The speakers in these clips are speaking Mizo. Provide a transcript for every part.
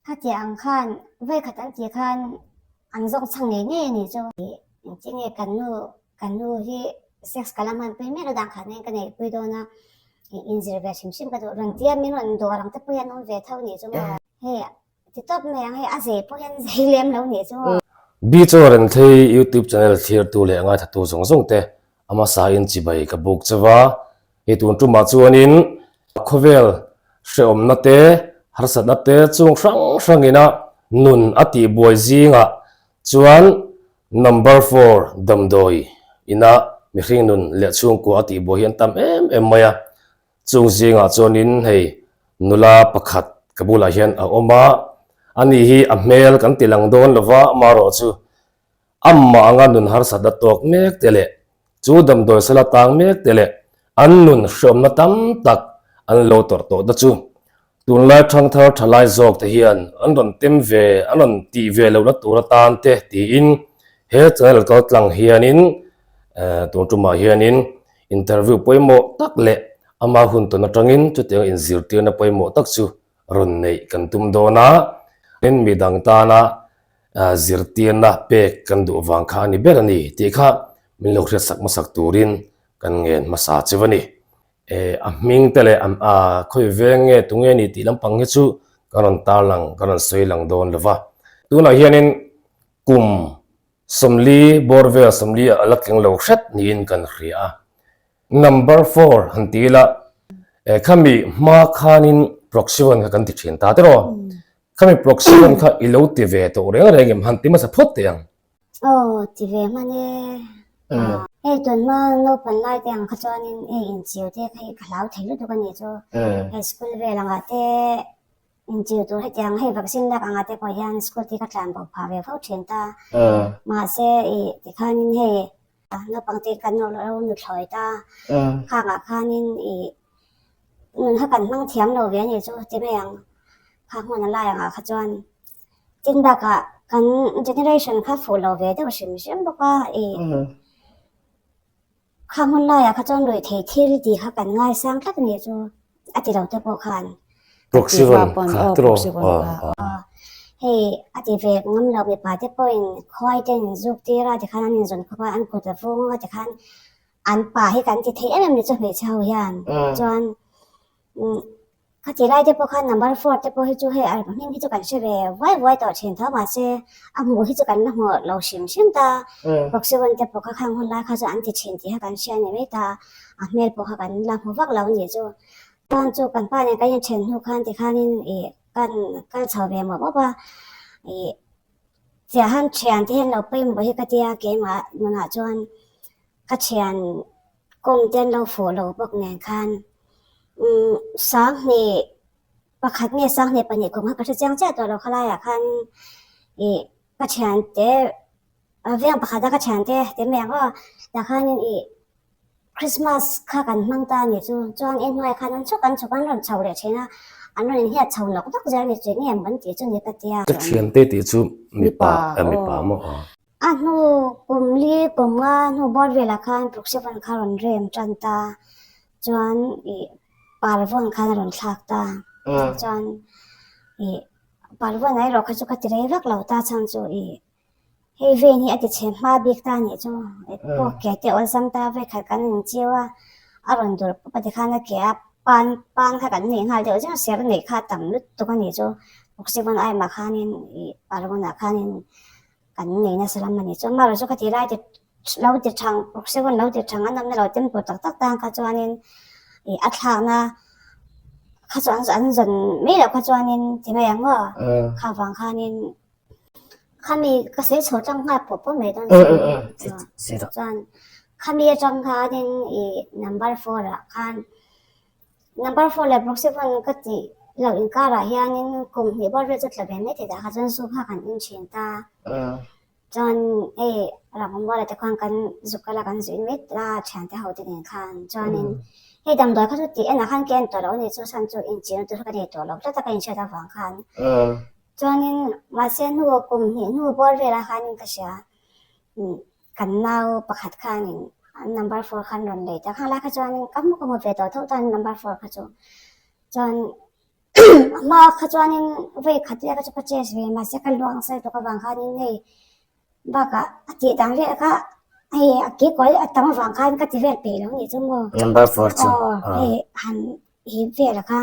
Khatiang ang khan vawikhat an tih khan an zawng chhang ngei ngei a nih chu. Engtin nge kan nu kan nu hi sex ka la hmanpui miah lo dan khat nen ka neihpui dawn a, inzir ve hrim hrim ka duh rawn tia min rawn dawr ang te pawh hi an awm ve tho nih chu maw. Hei ti tawp mai ang hei a zei pawh hian zei lem lo nih chu maw. Beach aw Renthei YouTube channel thlirtu leh ngaithatu zawng zawng te a hmasa in chibai ka buk chauh a. Hei tun tumah chuanin khawvel hrehawmna te, harsatna te chung hrang hrangina nun a tihbuai zingah chuan number four damdawi ina mihring nun leh chhungkua a tihbuai hi an tam em em mai a. Chung zingah chuanin hei nula pakhat ka bulah hian a awm a, ani hi a hmel kan ti lang dawn lova amaherawhchu Amah anga nun harsatna tawk mek te leh chu damdawi sala tang mek te leh an nun hreawmna tam tak an lo tawrh tawh te chu tunlai thangthar thalai zawk te hian an rawn tem ve, an rawn tih ve lohna tur atan te tiin he channel kal tlang hianin tun tumah hianin interview pawimawh tak leh ama hun tawn atangin chutiang inzirtirna pawimawh tak chu rawn neih kan tum dawn a, tin midang tana zirtirna pek kan duh vang kha a ni ber a ni tih kha min lo hriatsak hmasak turin kan ngen hmasa cheu a ni. A hming te leh a khawi veng nge tunge ni tih lampang hi chu kan rawn tarlang kan rawn sawi lang dawn lo va. Tunah hianin kum 40 bawr vel 40 a la tling lo hret niin kan hria a. Number four han ti ila khami hma khanin proxy one kha kan ti thin ta tiraw. Khami proxy one kha i lo ti ve tawh reng reng em han ti hmasa phawt teh ang. Aw ti ve hman e. Hei tun hma naupan lai te ang kha chuanin hei inchiu te kha hi ka hlau thei lutuk a nih chu. Hei school vel angah te inchiu tur hetiang hei vaccine lak angah te pawh hian school te ka tlan bo phah ve fo thin ta. Mahse ih tikhanin hei naupang te kan lo nuthlawi ta. Khangah khanin ih Nun kha kan hmang thiam lo ve a nih chu ti mai ang. Kha hmun a lai angah kha chuan tin bakah kan generation kha fuh lo ve deuh hrim hrim bawk a ih kha hmun laiah kha chuan ruih theih thil tih kha kan ngaisang tlat a nih chu a ti lo te pawh khan. Proxy one kha tiraw aw. Hei a ti ve ngam lo mipa te pawhin khuai te in zuk tir a tikhan an inzawn khawp a an kut a vung a tikhan An pa hi kan ti thei em em ni chu hmeichhe ho hian chuan khati lai te pawh khan number four te pawh hi chu hei a hming hi chu kan hre ve vuai vuai tawh thin tho mahse a hmuh hi chu kan la hmu lo hrim hrim ta Proxyone te pawh kha khang hun lai kha chu an ti thin tih kha kan hria a ni mai ta a hmel pawh kha kan la hmu vak lo a nih chu chuan chu kan pa nen kan inthen hnu khan tikhanin ih kan kal chho ve mawp mawp a ih chiahan thian te hian lo pawimawh hi ka tia keimah nunah chuan. Ka thian kawng te an lo fuh lo bawk nen khan umm sanghnih pakhat nge sanghnih pahnih kum kha ka hre chiang chiah tawh lo khalaiah khan ih ka thiante veng pakhata ka thiante ti mai ang aw tah khanin ih Christmas kha kan hmang ta a nih chu chuan inhnuaiah khan an chhuk an chhuk an rawn chho leh thin a an rawn inhiat chho nawk nawk zel a ni chu eng nge an tih chu ni ka tia. Ka thiante tih chu mipa mipa maw aw. A hnu kum li kum nga hnu bawr velah khan Proxyvan kha a rawn rem tan ta chuan ih Parvawn khan a rawn thlak ta chuan ih Parvawn ah erawh kha chu ka ti rei vak lo ta chhan chu ih hei vein hi a ti chhe hma bik ta anih chu pawh ke te awlsam ta vekhat kan inchiu a a rawn dur pawp a tikhan a ke a pan pan kha kan neih nghal deuh zeuh ser neih kha a tam lutuk anih chu Proxyvan aimah khanin ih Parvawn ah khanin Kan nei nasa lam a ni chuan amaherawhchu chu khati lai ti lo ti thang seven lo ti thang an awmna lo tem tur tak tak tan kha chuanin ih a thlakna kha chu an an zawn mai loh kha chuanin ti mai ang aw kha vang khanin khami ka sawi chho tlang nghal pawh pawh mai dawn si chuan khami atang khanin ih number four ah khan Number four leh proxy phone ka tih loh inkarah hianin kum hnih bawr vel chu tla ve mai thei dah kha chuan zu kha kan in thin ta. Chuan hei Ramawmbuala te khuan kan zuk kal a kan zuih mai ta thiante ho te nen khan. Chuanin hei damdawi kha chu tih enah khan ka en tawh lo a ni chu chhan chu inchirna tur kha ka nei tawh lo tlat a ka inhriat avang khan. Chuanin mahse hnu kum hnih hnu bawr velah khanin ka hria. Kan nau pakhat khanin number four khan rawn lei ta. Khang lai kha chuanin ka hmu ka hmu ve tawh tho tan number four kha chu. Chuan A hma kha chuanin vei khat vel kha chu ka chase ve mahse ka luang sel tuk avang khanin hei bakah a tih dan vel kha hei a kikawi a tam avang khan ka ti vel peih lo nih chu maw. Number four chu. Aw hei han hip vel kha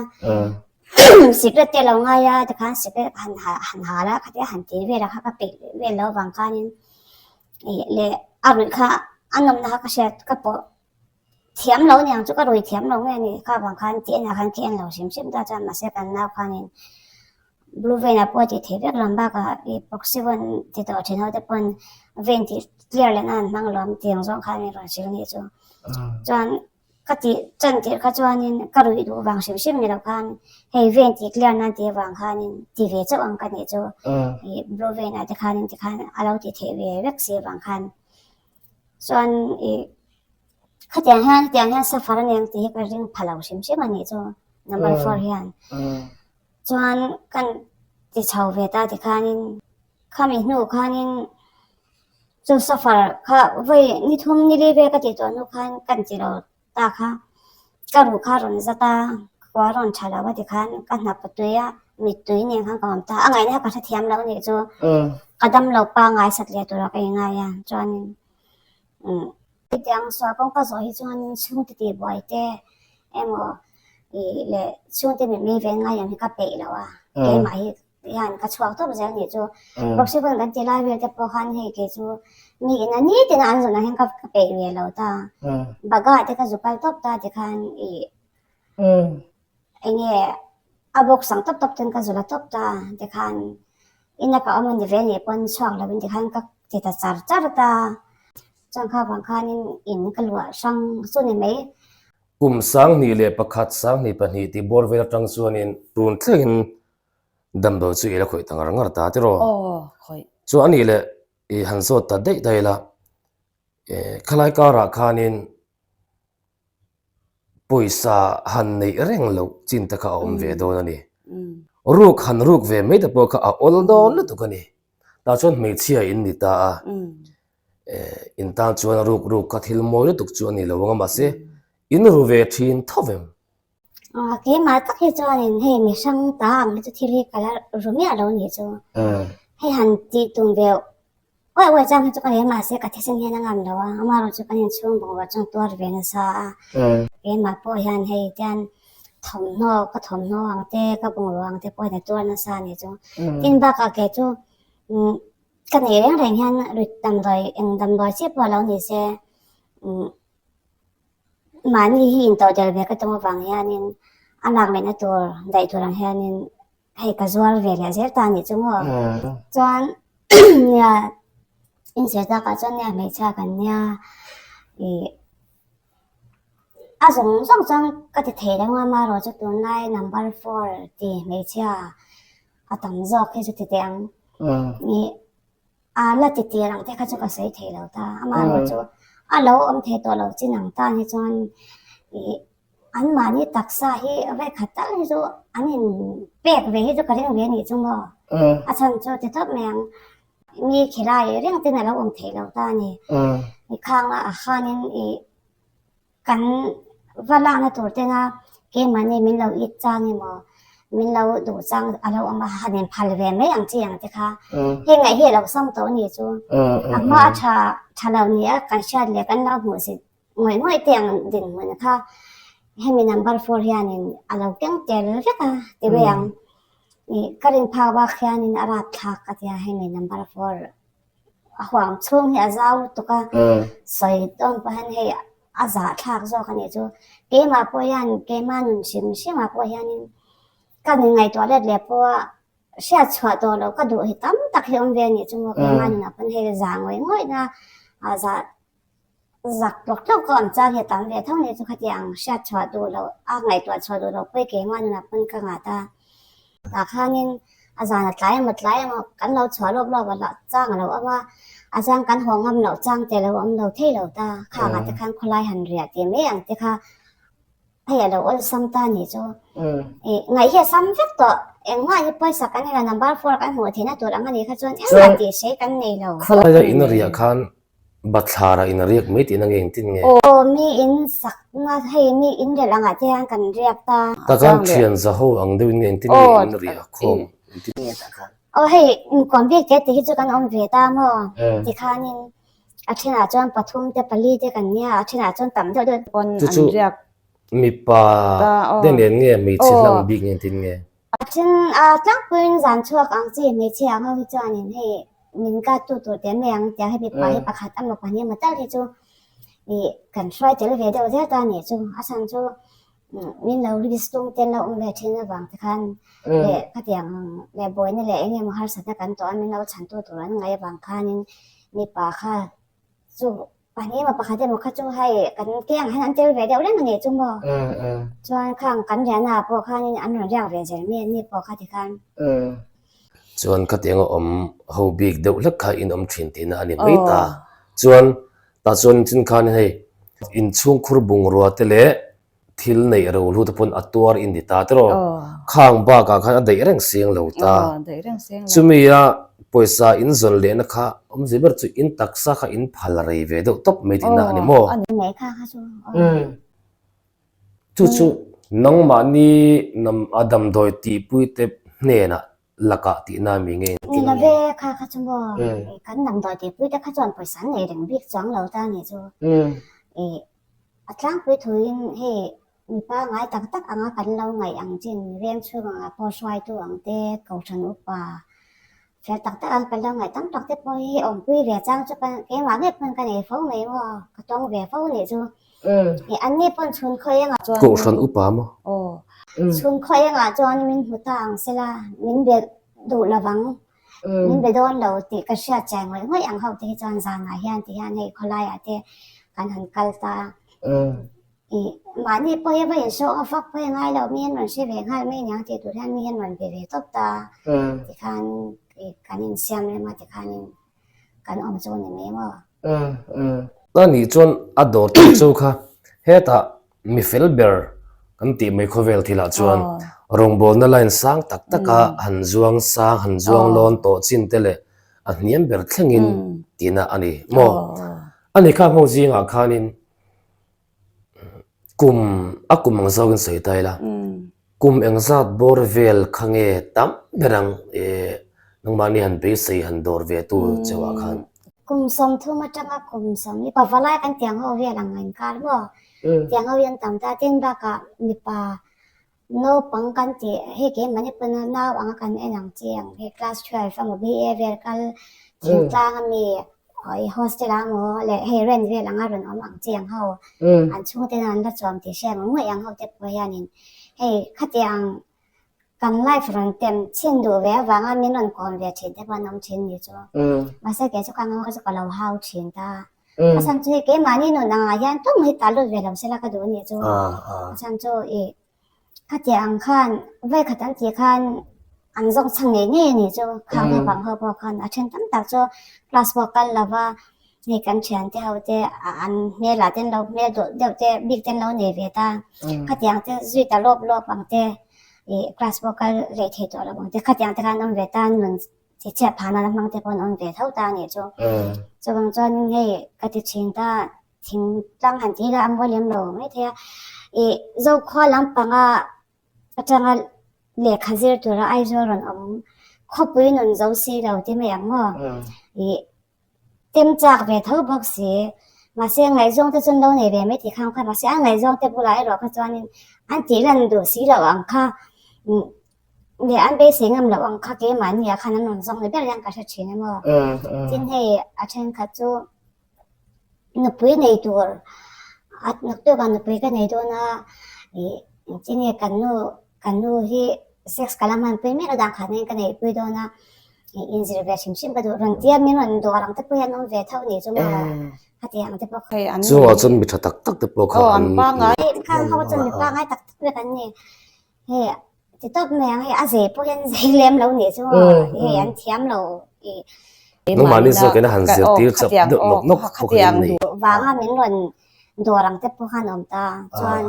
sikret te lo ngai a tikhan sikret han han hal a khatia han ti vel a kha ka peih vel lo avang khanin ih leh a ruih kha a nawmna kha ka hriat ka pawh Thiam lo niang chu ka rui thiam lo nge ni kha vang khan tih enah khan khi en lo hrim hrim ta chuan mahse kan nau khanin blue vein ah pawh a tih theih vek lam bakah ih proxy vawn ti tawh thin ho te pawn vein tih clear leh nan an hmang lo ang tih ang zawng khan min rawn hrilh nih chu. Chuan ka tih chan tirh kha chuanin ka ruih duh vang hrim hrim ni lo khan hei vein tih clear nan tih avang khanin ti ve chauh ang ka nih chu ih blue vein ah te khanin tikhan a lo tih theih ve vek si avang khan Chuan ih khatiang hian hetiang hian suffer a nia tih hi ka ring pha lo hrim hrim a nih chu number four hian. Chuan kan ti chho ve ta tikhanin khami hnu khanin chu suffer kha vawi ni thum ni li vel ka tih tawh hnu khan kan ti lo ta kha ka ruh kha a rawn zat a, khua a rawn tha lo a tikhan ka hnap a tui a, mittui nen khan ka awm ta a, a ngaihna kha ka hrethiam lo anih chu ka damlo pangngai sat leh turah ka inngai a chuanin umm hetiang sual kawng ka zawh hi chuanin chhungte tihbuai te emaw ih leh chhungte mitmei ve ngai ang hi ka peih lo a keimah hi. Hian ka chhuak tawp zel nih chu Proxy hun kan ti lai vel te pawh khan hei kei chu mi ina nitin a an zawn ah hian ka peih ve lo ta baga te ka zu kal tawp ta tikhan ih enge a box ang tawp tawp ten ka zu la tawp ta tikhan ina ka awm a ni ve nih pawn chhuak lo in tikhan ka ti ta char char ta chuan kha vang khanin in ka luah hrang chu ni mai. Kum 21 22 tih bawr vel atang chuanin tun thlengin Damdawi chu i la khawih ta ngar ngar ta tiraw? Aw, khawih. Chu a nih leh i han zawt ta daih daih la, khalai karah khanin pawisa han neih reng loh chin te kha a awm ve dawn a ni. Ruk han ruk ve mai te pawh kha a awl dawn lutuk a ni. Tah chuan hmeichhia in ni ta a, in tan chuan ruk ruk kha thil mawi lutuk chu a ni lo ang a, mahse in ru ve thin tho vem. Keimah tak hi chuanin hei mi hrang ta ang hi chu thil hi ka la ru miah lo nih chu. Hei han tih tum ve uaih uaih chang hi chu ka nei a mahse ka thisen hian a ngam lo a, amaherawhchu kan inchhung bungrua chuan tuar ve nasa a. Keimah pawh hian hei tian thawmhnaw ka thawmhnaw ang te ka bungrua ang te pawh hian a tuar nasa a nih chu. Tin bakah kei chu ka neih reng reng hian rit damdawi eng damdawi chiah pawh lo ni se Mahni hi intohdelh ve ka tum avang hianin a lak lehna tur daih tur ang hianin hei ka zuar ve leh zel ta a nih chu maw. Chuan nia inchhir takah chuan nia hmeichhia kan nia ih a zawng zawng chuan ka ti thei lo a amaherawh chu tunlai number four ti hmeichhia a tam zawk hi chu ti teh ang ih. A la ti tir ang te kha chu ka sawi thei lo ta. Amaherawh chu a lo awm thei tawh lo chin ang tan hi chuan ih anmahni taksa hi vekhat tal hi chu an in pek ve hi chu ka ring ve anih chu maw. A chhan chu ti tawp mai ang. Mi khilai reng ten a lo awm thei lo ta a ni. I khang a khanin ih Kan va lakna tur tena keimahni min lo it chang emaw, min lo duh chang a lo awm a, han inphal ve mai ang chi ang te kha. Hei ngaih hi a lo sam tawh a nih chu. A hma a tha tha lo ni a kan hriat leh kan lo hmuh zit ngawih ngawih te ang dinhmun kha hemi number four hianin a lo keng tel vek a ti mai ang. Ih ka rin phak bak hianin a rapthlak ka tia hemi number four A huam chhung hi a zau lutuk a, sawi dawn pawh hian hei a zahthlak zawk a nih chu. Keimah pawh hian keimah nun hrim hrimah pawh hianin ka nun ngaihtuah let leh pawha hriat chhuah tawh loh ka duh hi tam tak hi awm ve a nih chu maw keimah nunah pawn hei zah ngawih ngawihna zah Zak tlawk tlawk ka awm chang hi a tam ve tho ni chu khatiang hriat chhuah duh loh a ngaihtuah chhuah duh loh pawi keimah nunah pawn ka ngah ta. Tah khanin a zan a tlai emaw tlai emaw kan lo chhuah lawp lawp a chang a lo awm a, a zan kan haw ngam loh chang te lo awm lo thei lo ta. Khangah te khan khawlai han riah tih mai ang te kha hei a lo awlsam ta nih chu. Ih ngaih hi a sam vek tawh engmah hi pawisa kan nei lo number four kan hmuh theihna tur ang a nih kha chuan engmah tih hrei kan nei lo. Khawlaia in riah khan. Bathlarah in a riak mai tihna nge engtin nge? Aw mi in sakna hei mi in relh angah te hian kan riak ta. Tah khan thian zaho ang deuhin nge engtin nge in riah khawm engtin nge tah khan? Aw hei inkuam bik te tih hi chu kan awm ve ta maw? Tikhanin a thenah chuan pathum te pali te kan nia a thenah chuan tam deuh deuh. Pawn Chu an chu riak mipa ta aw. te nen nge hmeichhe hlang bik nge engtin nge? A then a tlangpuiin zan chhuak ang chi hmeichhia ang ho hi chuanin hei min kat tu tur te mai ang tiang hei mipa hi pakhat emaw pahnih emaw tal hi chu ih kan hruai tel ve deuh zel ta a nih chu. A chhan chu min lo risk tum te an lo awm ve thin avang te khan leh khatiang leh buaina leh eng emaw harsatna kan tawh a min lo chhan tu tur an ngaih avang khanin mipa kha chu Pahnih emaw pakhat emaw kha chu hei kan ke ang hian an tel ve deuh reng a nih chu maw? Chuan khang kan riahna ah pawh khanin an rawn riak ve zel mai a ni pawh kha ti khan. Chuan khatiang a awm ho bik deuh hlek kha in awm thin tihna a ni mai ta. Chuan tah chuan chin khan hei inchhungkhur bungrua te leh Thil neih ro hlu te pawn a tuar in ni ta tiraw? Khang bakah khan a daih reng seng lo ta. Chumi a pawisa in zawn lehna kha awmzia ber chu in taksa kha in phal rei ve deuh tawp mai tihna a ni maw? Chu chu nangmahni a damdawi tihpui te hnenah lakah tihna mi nge engtin nge? Ni love kha kha chu maw kan damdawi tihpui te kha chuan pawisa an nei reng bik chuang lo ta a nih chu. A tlangpui thuin hei mipa ngai tak tak anga kan lo ngaih ang chin veng chhung angah pawh hruaitu ang te, kohhran upa fel tak tak anga kan lo ngaih tam tak te pawh hi awmpui ve chang chu kan keimah ngei pawn ka nei fo mai maw, ka tawng ve fo nih chu. Anni pawn chhun khawi engah chuan Kohhran upa maw? Aw, chhun khawi engah chuan min hmu ta ang sela, min be duh lovang Min be dawn lo tih ka hriat chiai ngawih ngawih ang ho te hi chuan zanah hian ti hian hei khawlaiah te kan han kal ta. Ih mahni pawh hi va insawh a vak pawh hi ngai lo mi hian rawn hre ve nghal mai aniang tih tur hian mi hian rawn be ve tawp ta tikhan ih kan insiam rem a tikhanin kan awm chu a ni mai maw. A nih chuan a dawr tih chu kha hetah Mi fel ber kan tih mai khawvel thilah chuan rawngbawlna line sang tak taka han zuang sang, han zuang lawn tawh chin te leh a hniam ber thlengin tihna a ni maw? A ni kha ho zingah khanin kum a kum ang zawkin sawi ta ila. Kum engzat bawr vel kha nge tam ber ang e nangmahni han beisei han dawr ve tu cheuh ah khan? Kum 30 atanga kum sawm mipa valai kan tiang ho vel ang inkar maw? Tiang ho hi an tam ta tin bakah mipa naupang kan tih hei keimahni pawn a nau anga kan en ang chi ang hei class 12 emaw BA vel kal thingtlang ami i hostel ah emaw leh hei rent vel anga rawn awm ang chi ang ho an chhungte an la chuam tih hriat ngawih ngawih ang ho te pawh hianin hei khatiang kan life rawn tem chhin duh ve avanga min rawn kawn ve thin te pawh an awm thin ni chu mahse kei chu ka ngawk chu ka lo hau thin ta a chhan chu hei keimahni nun angah hian tumah hi tah lut ve lo sela ka duh a nih chu a chhan chu i Khatiang ang khan vawikhat an tih khan an zawng chhang ngei ngei a nih chu. Khang naupang ho pawh khan a then tam tak chu class pawh kal lo va, hei kan thiante ho te an hmelah te an lo hmel dawlh deuh te bik te an lo nei ve ta. Khatiang te zui ta lawp lawp ang te ih class pawh kal rei thei tawh lo ang te khatiang te khan an awm ve ta nun chi chhiat phah nana hmang te pawh an awm ve tho ta a nih chu. Chuvang chuanin hei ka ti thin ta. Thingtlang han tih ila a mawi lem lo mai thei a, ih Zokhua lampanga atanga lehkha zir tura Aizawl rawn awm khawpui nun zo si lo ti mai ang maw? Ih tem chak ve tho bawk si, mahse ngaihzawng te chu an lo nei ve mai tih kha ang kha, mahse an ngaihzawng te bulah erawh kha chuanin an tih lan duh si loh ang kha leh an beisei ngam loh ang kha keimahni ah khan an rawn zawng ni ber hian ka hre thin a maw? Tin hei a thenkhat chu. Nupui nei tur a naktuk ah nupui ka nei dawn a ih engtin nge kan nu kan nu hi sex ka la hmanpui miah lo dan khat nen ka neihpui dawn a ih inzir ve hrim hrim ka duh rawn tia min rawn dawr ang te pawh hian awm ve tho nih chu maw khati ang te pawh kha. Chungah chuan mi tha tak tak te pawh kha an khang ho chuan mi pangngai tak tak vek an ni. Hei ti tawp mai ang hei a zei pawh hian zei lem lo nih chu hei an thiam lo i. Nangmahni zawkin a han zirtir chap deuh nawk nawk pawh kha in nei. Vanga min rawn dawr ang te pawh khan awm ta chuan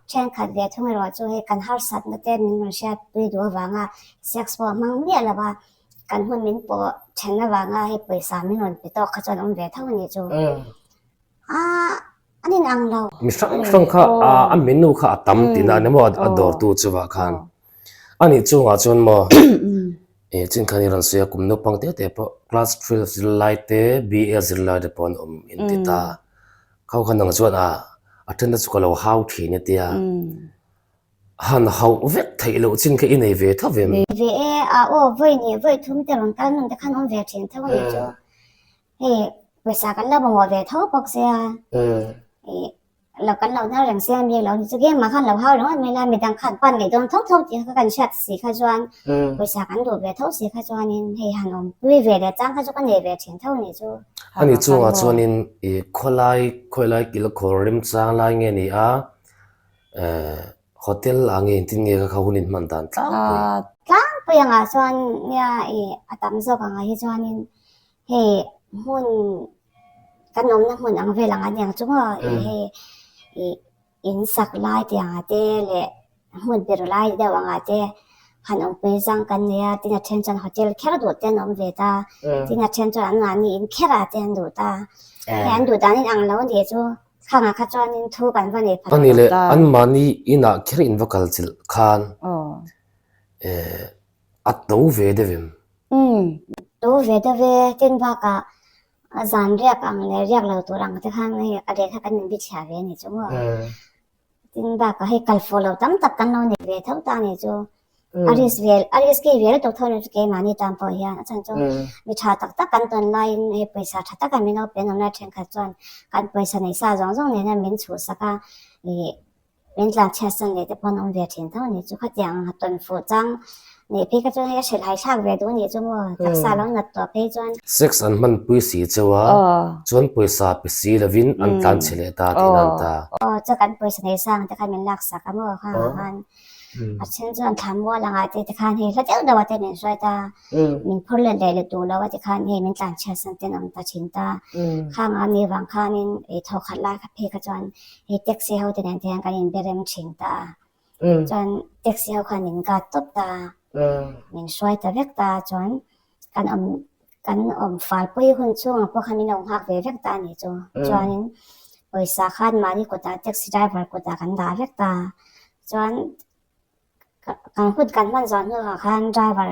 thenkhat ve thung erawh chu hei kan harsatna te min rawn hriatpui duh avanga sex pawh a hmang miah lo a. kan hun min pawh then avanga hei pawisa min rawn pe tawk kha chuan awm ve tho a nih chu. Aaa an in ang lo. Mi hrang hrang kha a menu kha a tam tihna a ni maw a dawrtu chuvah khan. A nih chungah chuan maw eh chin khan i rawn sawi a kum naupang te te pawh class 12 zirlai te BA zirlai te pawh an awm in ti ta. Khau khan ang chuan a a then te chu ka lo hau thin a tia. Han hauh vek theih loh chin kha i nei ve tho vem. Nei ve e a aw vawi nih vawi thum te rawn kal hmun te khan awm ve thin tho a nih chu. Hei pawisa kan lo mamawh ve tho bawk sia. Ih lo kan lo hnar reng sia mi lo ni chu game ah khan lo hau ringawt mai la midang khan pan ngei dawn tho tho tih kha kan hriat si kha chuan pawisa kan duh ve tho si kha chuanin hei han awmpui ve leh chang kha chu ka nei ve thin tho ni chu. Ani chungah chuanin ih khawlai khawilai kilkhawr remchang lai nge ni a eh hotel ah nge engtin nge ka kha hun in hman dan tlangpui. Tlangpui angah chuan nia ih a tam zawk angah hi chuanin Hei hmun kan awmna hmun ang vel ang a niang chu maw ih hei ih in sak lai tih ang ah te leh hmun ber lai deuh ang ah te han awmpui zang kan nei a tin a then chuan hotel kher duh te an awm ve ta tin a then chuan an mahni in kher ah te an duh ta hei an duh dan in ang lo a nih chu khang ah kha chuanin thu kan va nei phat A nih leh anmahni inah kher in va kal chilh khan eh a to ve deuh em? Umm. To ve deuh e, tin bakah zan riak ang leh riak lo tur ang te khan hei a reh kha kan inbi chhiah ve a ni chu maw. Tin bakah hei kal fuh lo tam tak kan lo nei ve tho ta a ni chu. A risk ve a risky ve lutuk tho chu keimahni tan pawh hian a chhan chu mi tha tak tak kan tawn laiin hei pawisa tha taka min lo pe an awm lai thenkhat chuan kan pawisa neih sa zawng zawng nena min chhuhsak a ih Min tlan chhiat san leh te pawh an awm ve thin tho a nih chu. Khatiang a tawn fuh chang neih phei kha chuan hei a hrilh hai thlak ve duh a nih chu maw? Taksa lo nat tawh phei chuan. Sex an hmanpui si cheu a, chuan pawisa pe si lovin an tlan chhe leh ta tih nan ta. Aw, chu kan pawisa nei sang te khan min laksak a maw khang ah khan. A then chuan thla mual angah te te khan hei hla deuh deuh ah te min hruai ta. Min phur let leh let duh lo a ti khan hei min tlan chhiat san te an awm ta thin ta. Khang ah ni vang khanin ei thaw khat lai kha phei kha chuan hei taxi ho te nen te hian kan inbe rem thin ta a. Chuan taxi ho khan min guard tawp ta a. Min hruai ta vek ta a chuan kan awm kan awm fal pui hun chhungah pawh khan min lo nghak ve vek ta a nih chu. Chuanin pawisa khan mahni kutah taxi driver kutah kan dah vek ta a. Chuan Kan hun kan hman zawh hnuah khan driver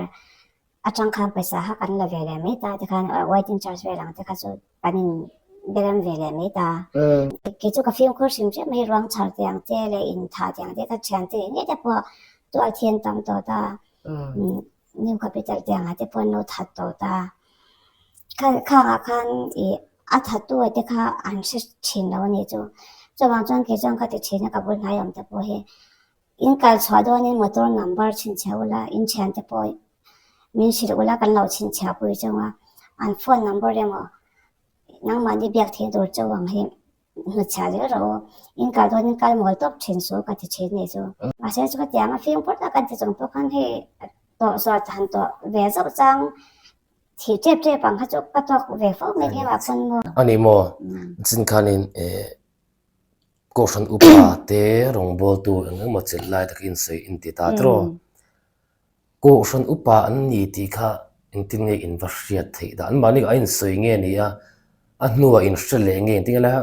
atang khan pawisa kha kan la ve leh mai ta tikhan waiting charge vel ang te kha chu kan in berem ve leh mai ta. Kei chu ka fimkhur hrim hrim mai ruang chhar tih ang te leh in thah tih ang te ka thian te nih ngei te pawh tual thi an tam tawh ta new capital tih angah te pawh an lo that tawh ta. Khangah khan ih a thattu te kha an hre thin lo a nih chu. Chuvang chuan kei chuan ka ti thin a ka bul hnai awm te pawh hi In kal chhuah dawnin motor number chhinchhiah ula, in thiante pawh min hrilh ula kan lo chhinchhiah pui cheu a, an phone number emaw nangmahni biak theih tur cheu ang hi hnutchhiah zel rawh u. In kal dawnin kal mawl tawp thin suh ka ti thin nih chu. Mahse chu ka tiang a fimkhur tak kan ti chung pawh khan hei tawh zawt han tawh ve zauh chang thih tep tep ang kha chu ka tawk ve fo mai phei mah pawn maw. A ni maw? Chin khanin eh Kohhran upa te rawngbawltu eng emaw chelh lai tak insawi in ti ta tiraw? Kohhran upa an ni tih kha engtin nge in va hriat theih dah? Anmahni a insawi nge ni a, a hnuah in hre leh nge engtin nge lai a?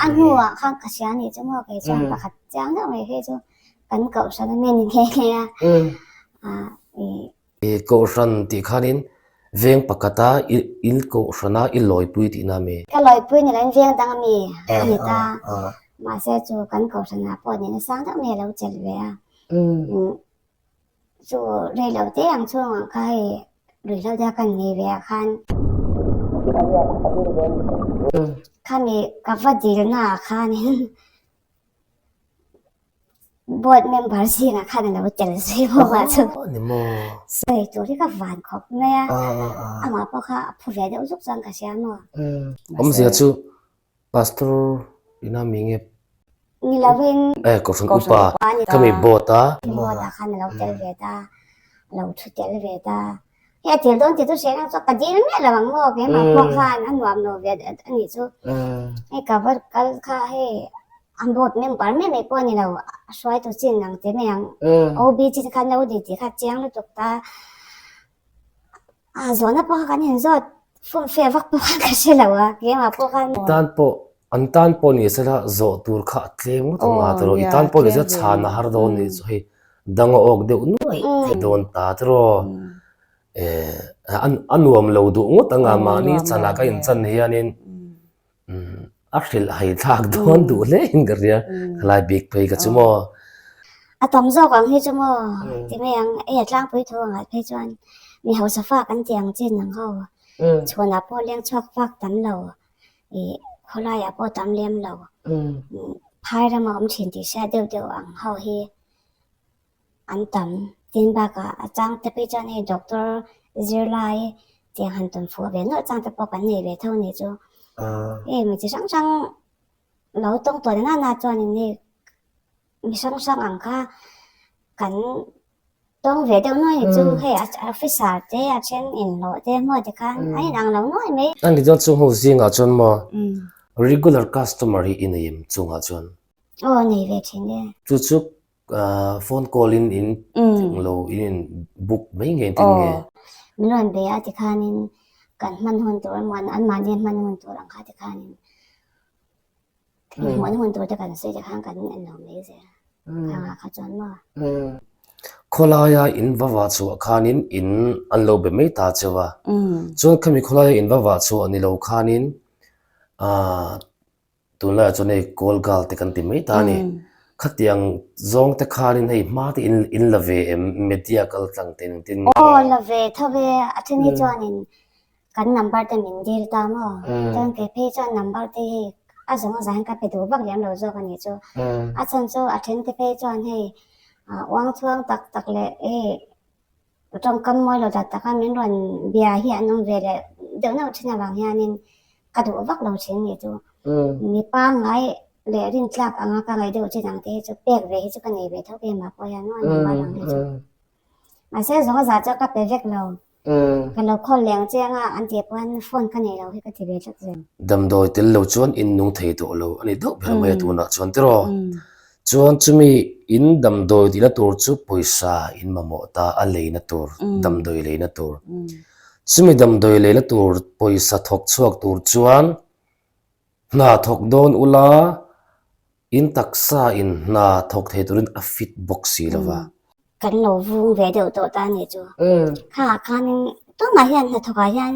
A hnuah khan ka hria a nih chu maw kei chuan pakhat chiang deuh mai phei chu kan kohhran a mi a ni nghe nghe a. I kohhran tih khanin veng pakhata i il kohhrana i lawipui tihna a mi? Ka lawipui ni loin veng dang a mi a ni ta. Mahse chu kan kohhranah pawh nihna sang deuh mai a lo chelh ve a. Chu rei lo te ang chhungah kha hei ruihhlo deuh kan nei ve ah khan khami ka va dilnaah khanin Board member zingah khan a lo tel zui bawk a chu. Sawi tur hi ka van khawp mai a, amah pawh kha a phu ve deuh zuk chuan ka hria maw. Awmzia chu Pastor ina mi nge? Ni lovin. Eh Kohhran upa khami board a. Board ah khan a lo tel ve ta, a lo thu tel ve ta. Hei a tel dawn ti chu hria ang chu ka dil miah lo ang maw keimah pawh khan a nuam lo ve a nih chu. Hei ka va kal kha hei an board member mai mai pawh a ni lo a hruaitu chin ang te mai ang OB chin kha an lo di tih kha a chiang lutuk ta. A zawhna pawh kha kan inzawt fum fe vak pawh khan ka hre lo a, keimah pawh khan. I tan pawh, an tan pawh ni sela zawh tur kha a tlem ngawt ang a tiraw, i tan pawh ni sela chhan a har dawn nih chu hei dang a awk deuh nuaih thei dawn ta tiraw. A nuam lo duh ngawt ang a, mahni chanah ka inchan hianin A hrilh hai thlak dawn duh hle in ka hria, khalai bik phei ka chu maw. A tam zawk ang hi chu maw ti mai ang, ei a tlangpui tho ang ah phei chuan mi hausa fak an ti ang chin ang ho, chhuanah pawh leng chhuak fak tam lo, ih khawlaiah pawh tam lem lo, phai rama awm thin tih hriat deuh deuh ang ho hi. An tam. Tin bakah a chang te phei chuan hei doctor zirlai tiang han tawn fuh ve nawlh chang te pawh kan nei ve tho nih chu. Hei mi chi hrang hrang lo tawng tawh na na chuanin hei mi hrang hrang ang kha kan tawng ve deuh nuai nih chu. Hei officer te a then inhlawh te hmuh te khan a inang lo nuai mai. A ni chuan chung ho zingah chuan maw regular customer hi i nei em chungah chuan? Aw nei ve thin e. Chu chu Phone call in in lo in in book mai nge tin nge? Min rawn be a tikhanin kan hman hun tur emaw an mahni hman hun tur ang kha tikhanin hmuhna hun tur te kan sawi tikhan kan en lo mai zel khangah kha chuan maw. Khawlaia in va vah chhuah khanin in an lo be mai ta cheu a, chuan khami khawlaia in va vah chhuah ni lo khanin Tunlaiah chuan hei call girl te kan ti mai ta a ni. Khatiang zawng te khanin hei hma te in in la ve em media kal tlang te engtin nge? Aw la ve tho ve, a then hi chuanin kan number te min dil ta maw? Chuan kei phei chuan number te hei a zawng a zahin ka pe duh vak lem lo zawk a nih chu. A chhan chu a then te phei chuan hei uang chhuang tak tak leh hei Tawngkam mawi lo tak taka min rawn bia hi an awm ve leh deuh neuh thin avang hianin ka duh vak lo thin nih chu. Mi pangngai leh rintlak anga ka ngaih deuh thin ang te hi chu pek ve hi chu ka nei ve tho keimah pawh hian maw number ang hi chu. Mahse zawng a zah chu ka pe vek lo. Ka lo call leng chiang a an tih pawh hian phone ka nei lo hi ka ti ve tlat zel. Damdawi tel lo chuan in nung thei tawh lo a ni deuh ber mai a tunah chuan tiraw. Chuan chumi in damdawi tihna tur chu pawisa in mamawh ta a leina tur, damdawi leina tur. Chumi damdawi leina tur pawisa thawk chhuak tur chuan hna thawk dawn ula in taksa in hna thawk thei turin a fit bawk si lo va. Kan lo vung ve deuh tawh ta a nih chu. Khangah khanin tumah hian hnathawkah hian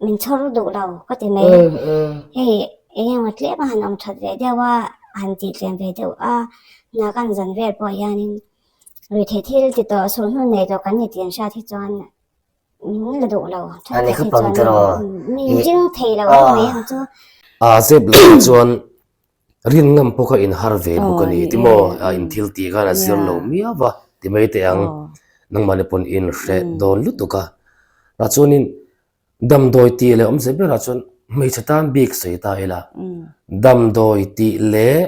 min chhawr duh lo ka ti mai. Hei eng emaw tlem a han awm that ve deuh a, han tih tlem ve deuh a, hna kan zan vel pawh hianin ruihtheih thil ti tawh sulhnu nei tawh kan ni tih an hriat hi chuan min la duh lo. Thenkhat hi chuan min ring thei lo ang mai ang chu. A zep lamah chuan rin ngam pawh kha inhar ve bawk a ni ti maw? In thil tih khan a zir lo miau va ti mai teh ang. Nangmahni pawn in hreh dawn lutuk a. Tah chuanin damdawi tih leh awmze berah chuan hmeichhe tan bik sawi ta ila damdawi tih leh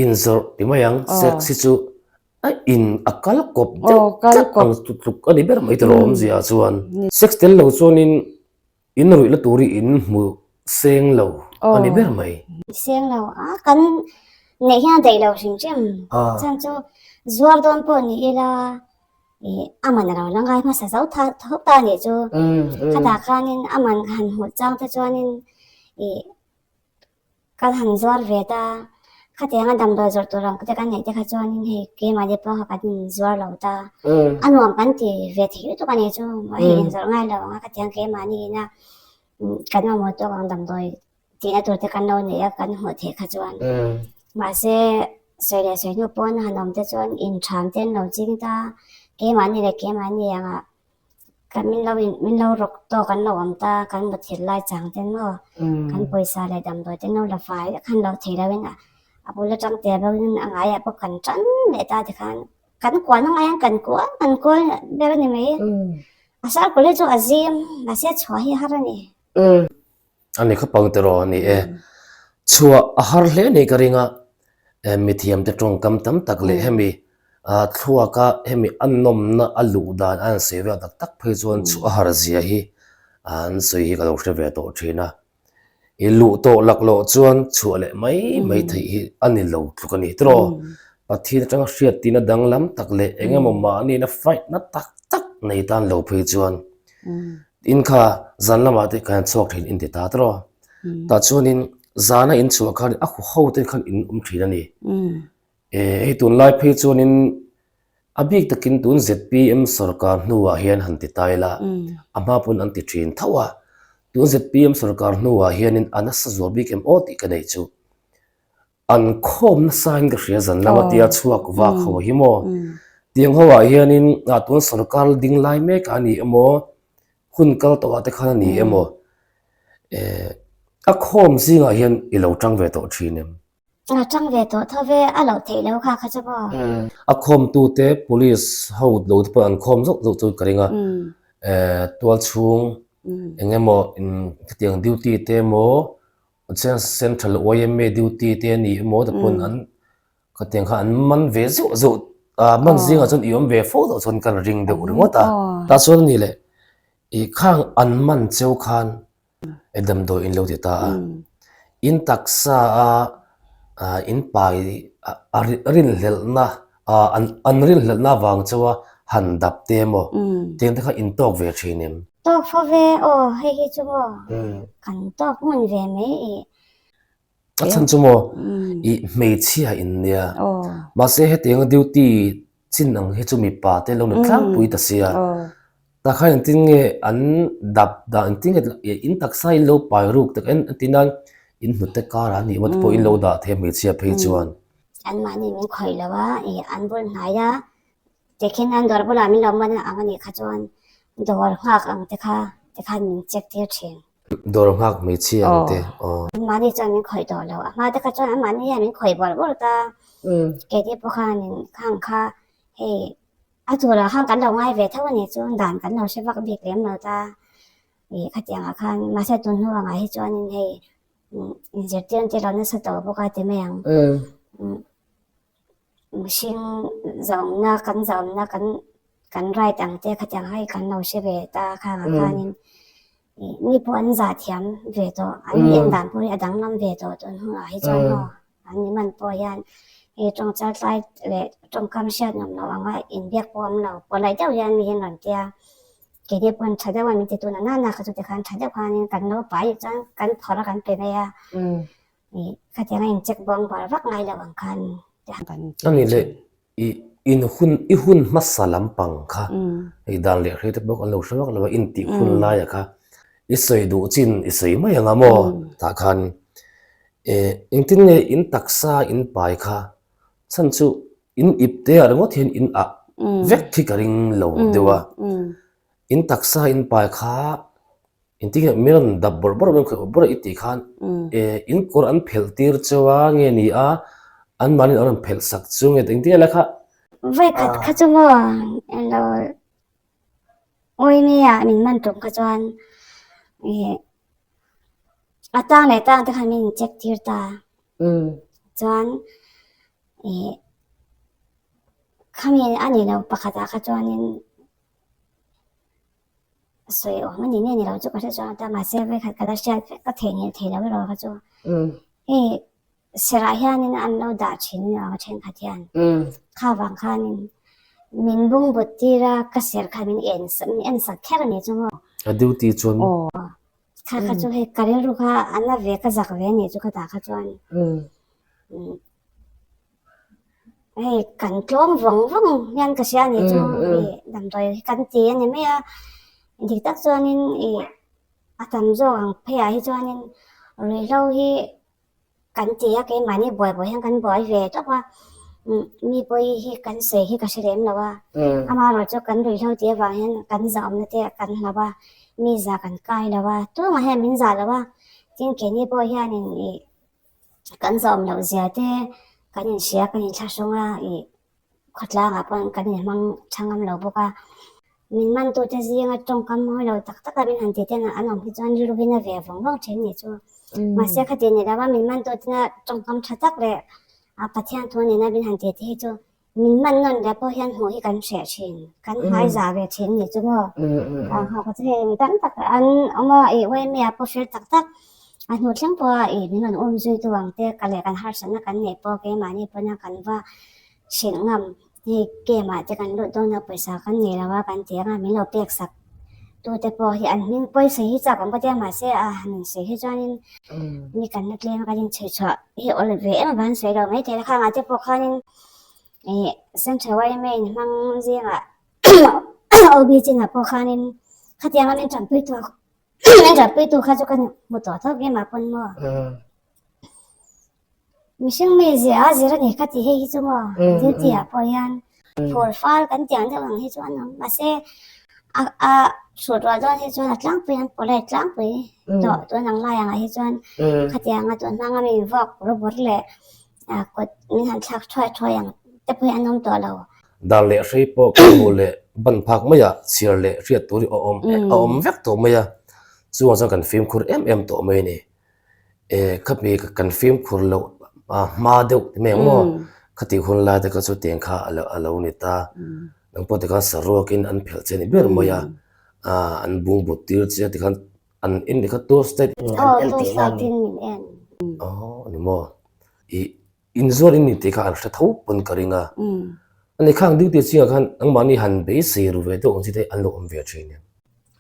inzawrh ti mai ang sex hi chu a in a kal kawp deuh tlat ang tluk a ni ber mai tiraw awmzia chuan. Sex tel lo chuanin In ruih la tur hi in hmu seng lo a ni ber mai. Seng lo a, kan neih hian a daih lo hrim hrim. Chuan chu zuar dawn pawh ni ila ih a man a lo la ngai hmasa zo tha tho ta a nih chu. Khatah khanin a man han hmuh chang te chuanin ih Kan han zuar ve ta, khatianga damdawi zawrh tur ang te kan neih te kha chuanin hei keimahni pawh kha kan inzuar lo ta. A nuam kan ti ve thei lutuk a nih chu, hei inzawrh ngai lo ang a khatiang keimahni ina kan mamawh tawk ang damdawi tihna tur te kan lo neih a kan hmuh theih kha chuan. Mahse sawi leh sawi hnu pawn han awm te chuan intham te an lo ching ta, keimahni leh keimahni angah Kan min lo in min lo rawk tawk an lo awm ta, kan muthilh lai chang ten maw kan pawisa leh damdawi te no la fai vek khan lo thei lo in a bul atang te bo in a ngaiah pawh kan tan leh ta tikhan kan kual na ngaiah kan kual kan kual ber a ni mai. A circle hi chu a zim mahse chhuah hi a har a ni. A ni khawp ang tiraw a ni e. Chhuah a har hle ni ka ring a, mithiamte tawngkam tam tak leh hemi thluaka hemi a nawmna a luh dan a han sawi vel tak tak phei chuan chhuah a har zia hi an sawi hi ka lo hre ve tawh thin a. I luh tawh laklawh chuan chhuah leh mai mai theih hi a ni lo tluk a ni tiraw. Pathian atanga hriattina danglam tak leh eng emaw mahniin a fight na tak tak. nei tan lo phei chuan in kha zan lamah te khan chhuak thin in ti ta tawh a, tah chuanin zana in chhuah khan a huho te khan in awm thin a ni. Hei tunlai phei chuanin a bik takin tun zpm sorkar hnuah hian han ti ta ila a hma pawn an ti thin tho a, tun zpm sorkar hnuah hianin a nasa zual bik em aw tih ka nei chu. An khawm nasa in ka hria zan lama tia chhuak vak ho hi maw? Tiang ho ah hianin ah tun sorkar ding lai mek a ni emaw hun kal tawh ah te khan a ni emaw eh a khawm zingah hian i lo tang ve tawh thin em? A tang ve tawh tho ve a loh theih lo kha kha chu maw? A khawm tu te police ho lo te pawh an khawm zauh zauh chu ka ring a eh tual chhung eng emaw in khatiang duty te emaw Central yma duty te a ni emaw te pawn an khatiang kha an man ve zeuh zeuh a man zingah chuan i awm ve fo tawh chuan ka ring deuh ringawt a. Tah chuan a ni leh ih khang an man cheu khan e damdawi in lo ti ta a, in taksa a in pai a rinhlelhna an rinhlelhna avang chauha han dap te emaw tiang te kha in tawk ve thin em? Tawk fo ve aw hei hi chu maw kan tawk hmun ve mai i. A chhan chu maw i hmeichhia in nia mahse hetianga duty chin ang hi chu mipa te lo ni tlangpui ta sia tah khan engtin nge an dap dan engtin nge in taksa in lo pai ruk tak en entir nan in hnute karah a nih emaw te pawh in lo dah thei a hmeichhia phei chuan. Anmahni min khawih lo a i an bul hnai a Tikhin an dawr bulah min lo man ang a nih kha chuan dawr nghak ang te kha ti khan min check tir thin. Dawr nghak hmeichhia ang te aw. Anmahni chuan min khawih tawh lo. A hma te kha chuan anmahni hian min khawih bawrh bawrh ta. Keini pawh khanin khang kha hei a turah khan kan lo ngai ve tho a nih chu dan kan lo hre vak bik lem lo ta. Ih khatiangah khan mahse tun hnu angah hi chuanin hei inzirtir an ti lo nasa tawh bawk a ti mai ang. Mihring zaumna kan zaumna kan kan right ang te khatiang hai kan lo hre ve ta khangah khanin ih mi pawh an zah thiam ve tawh an en dan pawh hi a danglam ve tawh tun hunah hi chuan maw an ni man pawh hian hei tawng char tlai leh tawngkam hriat nuam lo anga inbiak pawh awm lo polite deuh hian mi hian rawn tia keini pawn tha deuh a min ti tuna nana kha chu tikhan tha deuh khanin kan lo pai chuan kan phawrh a kan pe mai a. Khatiang a in check bawng bar vak ngai lo ang khan A nih leh i in hun i hun hmasa lampang kha hei dan leh hrei te bawk an lo hre vak lo a intih hun laia kha i sawi duh chin i sawi mai ang a maw tah khan eh engtin nge in taksa in pai kha chhan chu in ip te ah ringawt hian in ah vek khi ka ring lo deuh a in taksa in pai kha Engtin nge min rawn dap bawrh bawrh min khawih bawrh i tih khan eh in kawr an phelh tir cheu a nge ni a anmahni an rawn phelh sak chu nge engtin nge lai kha. Vawi khat kha chu maw englo awimi ah min man tum kha chuan ih a tang leh tang te khan min in check tir ta chuan ih khami a ni lo pakhat ah kha chuanin. Sawi awm a ni nge ni lo chu ka hre chuang ta mahse vawikhat ka la hriat vek ka theihnghilh thei lo erawh kha chu hei serah hianin an lo dah thin a ni thenkhat hian kha vang khanin min bungbut tir a ka ser kha min en min en sak kher a ni chu maw. A duty chuan maw? Kha kha chu hei ka rilru kha a na ve ka zak ve a ni chu ka tah kha chuan. Hei kan tlawm vawng vawng hian ka hria a ni chu ih damdawi hi kan ti a ni mai a dik tak chuanin ih a tam zawk ang pheiah hi chuanin ruihhlo hi kan ti a keimahni buai buai hian kan buai ve tawp a mi pawi hi kan sawi hi ka hre lem lo a amaherawhchu chu kan ruihhlo tih avang hian kan zahawmna te kan hlauh a mi zah kan kai lo a tumah hian min zah lo a tin keini pawh hianin ih. Kan zawm loh zia te kan inhria kan inthlahrung a ih khawtlangah pawh kan inhmang tha ngam lo bawk a. Min mantute zinga tawngkam mawi lo tak taka min han tih ten an awm hi chuan rilru hi na ve vawng vawng thin ni chu. Mahse khati ni lova min mantutena tawngkam tha tak leh a Pathian thu nena min han tih te hi chu Min man nawn leh pawh hian hmuh hi kan hreh thin, kan hmai zah ve thin ni chu maw. Ho kha chu hei mi tam tak an awm a, ih uaimi ah pawh fel tak tak a hnu thleng pawh a ih min rawn um zui tu ang te ka leh kan harsatna kan neih pawh keimahni pawna kan va hrilh ngam. Hei game ah te kan lut dawn a pawisa kan nei lo a kan ti anga min lo pek sak tu te pawh hi an hming pawisa hi chak awm ka tia mahse a han insawi hi chuanin mi kan la tlem a kan inchhui chhuah hi awl ve em avang sawi lo mai thei a khangah te pawh khanin ih central yma in hmang zingah OB chinah pawh khanin khatianga min tanpui tu min tanpui tu kha chu ka hmu tawh tho emaw pawn maw. Mihring mizia a zir a ni ka ti hei hi chu maw duty ah pawh hian phur fal kan tih ang deuh ang hi chu an awm mahse a a hrut rual dawn hi chuan a tlangpui an polite tlangpui tawh tun ang lai angah hi chuan khatianga tun hmanga mi vuak bawr leh kut min han thlak thuai thuai ang te pawh hi an awm tawh lo. Dar leh hrei pawh kan hmuh leh ban phak maiah chhiar leh hriat tur hi a awm a awm vek tawh mai a, chuvang chuan kan fimkhur em em tawh mai a ni. Eh khami kan fimkhur loh hma deuh ti mai ang maw khati hun lai te kha chu tiang kha a lo a lo ni ta nang pawh tikhan saruakin an phelh che ni ber mai a ah an bungbut tir che a tikhan an en ti kha tour state Aw tour state in min en. Aw ani maw ih inzuar in ni tih kha an hre tho pawn ka ring a ani khang duty chingah khan nangmahni han beisei ru ve deuh ang chi te an lo awm ve thin em.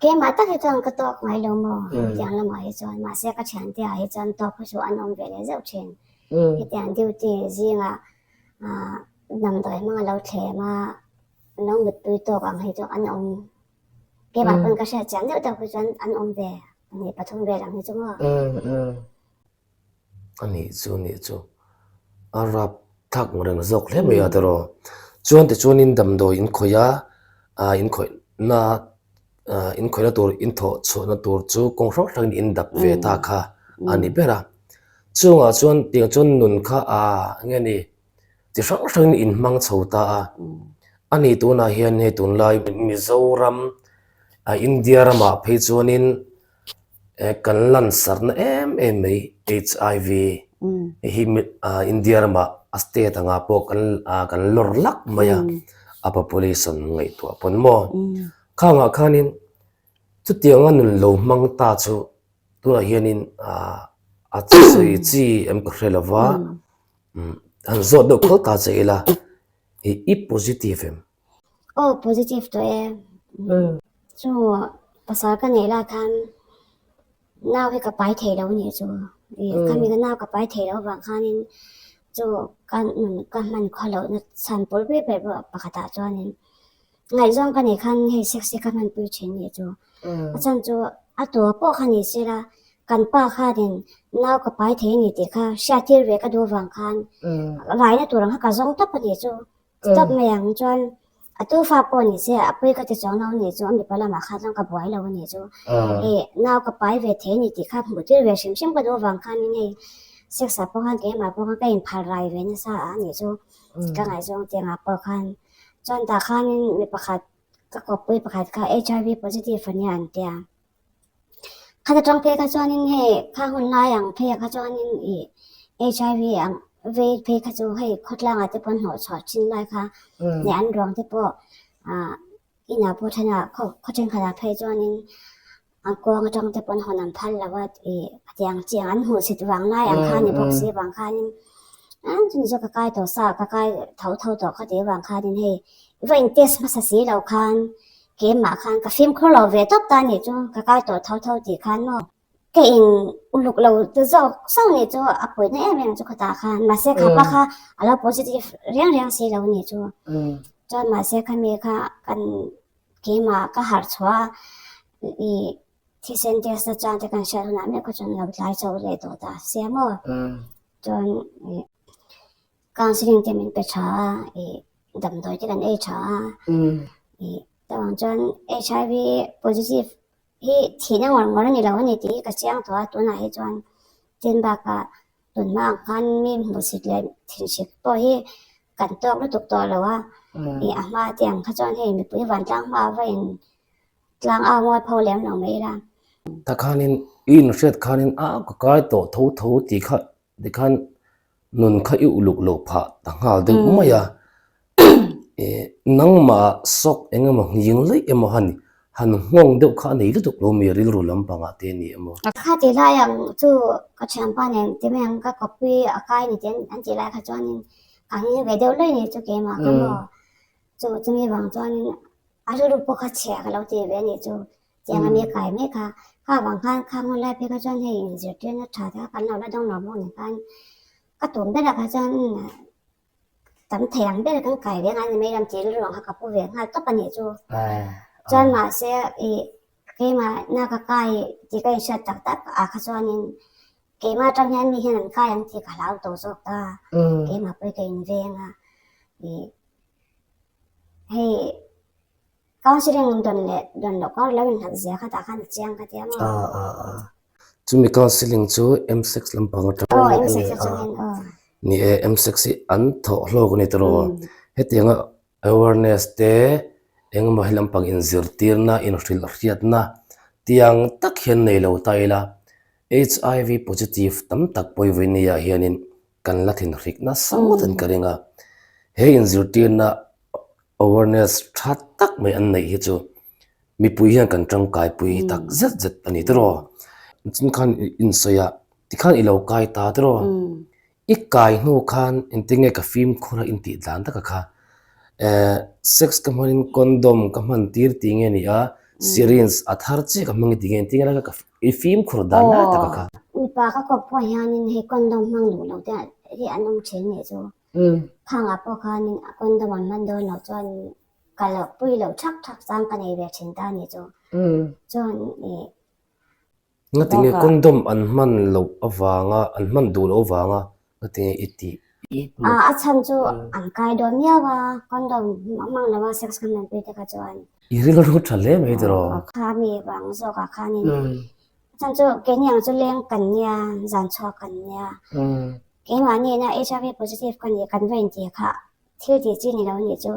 Keimah tak hi chuan ka tawk ngai lo maw? Hetiang lamah hi chuan mahse ka thiante ah hi chuan tawk hi chu an awm ve leh zeuh thin. Hetiang duty zingah ah damdawi hmang a lo thlem a, lo mutpui tawk ang hi chu an awm. Keimah pawn ka hriat chian deuh deuh hi chuan an awm ve 2 3 vel ang hi chu maw? A nih chu a nih chu a rap thlak ang reng zawk hle mai a tiraw chuan tichuanin damdawi in khawih a ah in khawih na ah in khawihna tur in thawh chhuahna tur chu kawng hrang hrangin in dap ve ta kha a ni ber a chungah chuan tiang chuan nun kha ah eng nge ni chi hrang hrangin in hmang chho ta a a ni tunah hian hei tunlai Mizoram ah India ramah phei chuanin. Kan lansarna em em mai HIV hi India ramah a state anga pawh kan kan lawr lak mai a, a population ngaihtuah pawn maw. Khangah khanin chutianga nun lo hmang ta chu tunah hianin a sawi chi em ka hre lo va, han zawt deuh khawl ta che ila i positive em? Aw positive tawh e. Chu pasal ka neih lai khan nau hi ka pai thei lo anih chu. Khami ka nau ka pai thei loh avang khanin chu ka nun ka hman khaw lohna chhan pawl ber ber pawh pakhatah chuanin ngaihzawng ka neih khan hei sex hi ka hmanpui thin anih chu. A chhan chu a tua pawh kha ni sela kan pa khanin nau ka pai thei anih tih kha hriattir ve ka duh avang khan raina tur ang kha ka zawng tawp anih chu. Stop mai ang chuan a tu fa pawh ni se a pui ka ti chuang lo anih chu a mipa lamah khan chuan ka buai lo anih chu hei nau ka pai ve thei anih tih kha hmuh tir ve hrim hrim ka duh avang khanin hei sex ah pawh khan keimah pawh khan ka inphal rai ve nasa a anih chu ka ngaihzawng tiangah pawh khan chuan tah khanin mi pakhat ka kawppui pakhat kha HIV positive ania an tia. Khat atang phei kha chuanin hei kha hun lai ang phei ah kha chuanin ih HIV ang vei phei kha chu hei khawtlangah te pawh an hnawh chhuah thin lai kha leh an ruang te pawh ah inah pawh thenah khaw khaw thenkhatah phei chuanin an kuang atang te pawh an hawn an phal lo a ih tiang chiang an hmuh chhit vang lai ang kha a ni bawk si vang khanin ah chumi chu ka kai tawh sa ka kai tho tho tawh kha tih avang khanin hei va in test hmasa si lo khan. Keimah khan ka fimkhur lo ve tawp ta nih chu ka kai tawh tho tho tih khan maw ka in uluk lo ta zawk sauh nih chu a puihna em em chu khawtah khan mahse khapa kha a lo positive riang riang si lo nih chu chuan mahse khami kha kan keimah ka harh chhuah a ih thisen test na chang te kan hriat hunah meuh kha chuan lo tlai chho leh tawh ta sia maw chuan ih counselling te min pe tha a ih. Damdawi te kan ei tha a, ih tawng chuan HIV positive hi thihna ngawr ngawr a ni lo a ni tih hi ka chiang tawh a, tunah hi chuan tin bakah tun hma ang khan mi hmuhsit leh thinhrik pawh hi kan tawk lutuk tawh lo a, ih a hma te ang kha chuan hei mipui vantlang hma va in tlang au ngawi pho lem lo mai ila. Ta khanin i inhriat khanin a ka kai tawh tho tho tih kha Tikhan nun kha i uluk loh phah ta nghal deuh mai a, eh nangmah sawk eng emaw nghing laih emaw han han nghawng deuh kha a nei lutuk lo mi rilru lampangah te a ni emaw. Kha ti lai ang chu ka thianpa nen ti mai ang ka kawppui a kai ni te an tih lai kha chuanin ka nghing ve deuh laih ni chu keimah ka maw. Chu chumi vang chuanin a rilru pawh kha chhia ka lo ti ve a nih chu. Tiang a mi kai mek a, kha vang khan khang hun lai phei kha chuan hei inzirtirna tha te kha kan lo la dawng lo bawk nen khan ka tum berah kha chuan tam thei ang ber kan kai ve ngai ni mai ram tih rilru ang kha ka pu ve nghal tawp a nih chu. Chuan mahse ih keimah na ka kai tih ka inhriat tak tak ah kha chuanin keimah atang hian mi hian an kai ang tih ka hlau tawh zawk ta, keimah pawh hi ka inveng a ih hei Counselling dawn leh dawn loh kar lo inhlat zia kha tah khan a chiang ka ti a maw? Ah ah ah. Chumi counselling chu M6 lampang atang Aw M6 atangin aw. Ni e M6 hi an thawh hlawk a ni tawh lo. Hetianga awareness te engemaw he lampang inzirtirna inhrilh hriatna tiang tak hian nei lo ta ila HIV positive tam tak pawi vawi nia hianin kan la thinhrik nasa ngawt in ka ring a. He inzirtirna Awareness tha tak mai an neih hi chu mipui hian kan tangkaipui tak zet zet a ni tiraw. Chin khan insawi a tikhan i lo kai ta tiraw. I kai hnu khan engtin nge ka fimkhur a intih dan taka kha eh sex ka hmanin condom ka hman tir tih nge ni a syringe a thar chiah ka hmang tih nge engtin nge ka i fimkhur dan lai taka kha. Mipa ka kawp pawh hianin hei condom hmang duh lo te hi an awm thin nih chu. Khangah pawh khanin a condom an hman dawn loh chuan ka lo pui loh thak thak chang ka nei ve thin ta a nih chu. Chuan ih. Ngatinge condom an hman loh avanga an hman duh loh avanga ngatinge i tih? A chhan chu an kai dawn miau a, condom hmang lova sex kan hmanpui te kha chuan. I rilru tha hle mai tiraw? Kha mi vang zawkah khanin A chhan chu keini ang chu leng kan nia, zan chhuak kan nia. Keimahni ina HIV positive ka nih kan va intih kha thil tih chi ni lo nih chu.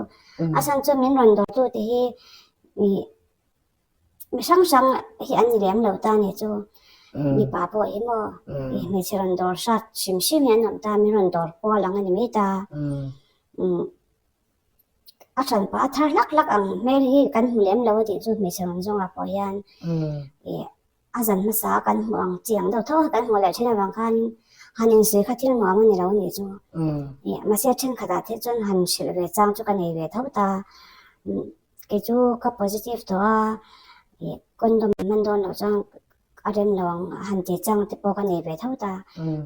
A chhan chu min rawn dawrtu te hi mi mi hrang hrang hi an ni lem lo ta nih chu. Mipa pawh hi maw hmeichhe rawn dawr hrat hrim hrim hi an awm ta, min rawn dawr kual ang a ni mai ta. A hranpa a thar hlak hlak ang hmel hi kan hmu lem lo a tih chu hmeichhe rawn zawngah pawh hian ih a zan hmasa a kan hmuh ang chi ang deuh tho a kan hmuh leh thin avang khan han insawi kha thil nuam a ni lo a nih chu. Ih mahse thenkhatah te chuan han hrilh ve chang chu ka nei ve tho ta. Kei chu ka positive tawh a ih condom hman dawn loh chuan a rem lo ang han tih chang te pawh ka nei ve tho ta.